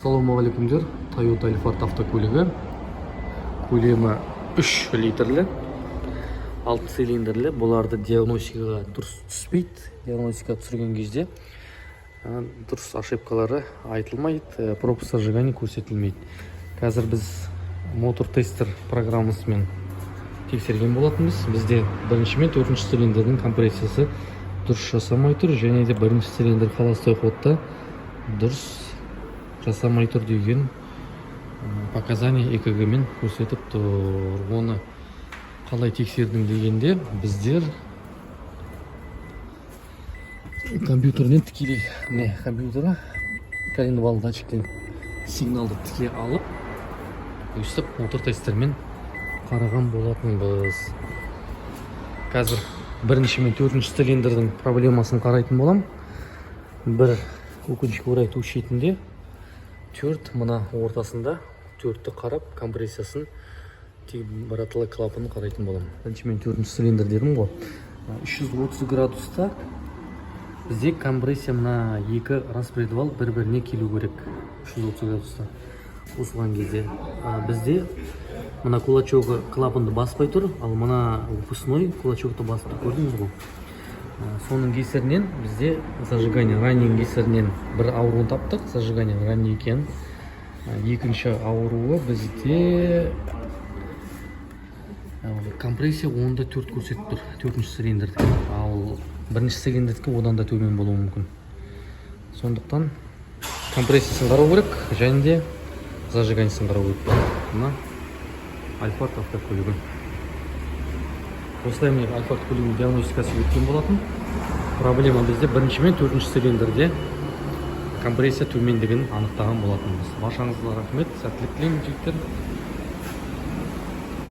Ассалаумағалейкумдер! Тойота Альфард автокөлігі, көлемі 3 литрлі, 6 цилиндрлі. Бұларды диагностикаға дұрыс түспейді. Диагностика түсірген кезде дұрыс ошибкалары айтылмайды, пропуск зажигания көрсетілмейді. Қазір біз мотор тестер программасымен тексерген болатынбыз. Бізде бірінші мен төртінші цилиндрдің компрессиясы дұрыс жасамай тұр және де бірінші цилиндр холостой ходта дұрыс жасамай тұр деген показания ЭКГ мен көрсетіп тұр. Оны қалай тексердің дегенде, біздер компьютерден тікелей, міне, компьютері, коленвал датчиктен сигналды тіке алып, өйстіп мотор тестермен қараған болатынбыз. Қазір бірінші мен төртінші цилиндрдің проблемасын қарайтын боламын. Бір өкінішке орай, ту шетінде төрт, мына ортасында төртті қарап, компрессиясын, температура клапанын қарайтын боламын. Бірінші мен төртінші цилиндр дедім ғой. 330 градуста бізде компрессия, мына екі распредвал бір біріне келу керек 330 градуста қосылған кезде. Бізде мына кулачогы клапанды баспай тұр, ал мына выпускной кулачокты басып тұр, көрдіңіз ғой. Соның кесірінен бізде зажигание ранний кесірінен бір ауруын таптық, зажигание ранний екен. Екінші ауруы бізде компрессия 10,4 көрсетіп тұр төртінші цилиндрдікі, ал бірінші цилиндрдікі одан да төмен болуы мүмкін. Сондықтан компрессиясын қарау керек және де зажиганиесін қарау керек. Мына Альфард автокөлігі осылай. Міне, Альфард көлігінің диагностикасы өткен болатын. Проблема бізде бірінші мен төртінші цилиндрде компрессия төмендігін анықтаған болатынбыз. Баршаңызға рахмет, сәттілік тілеймін, жігіттер.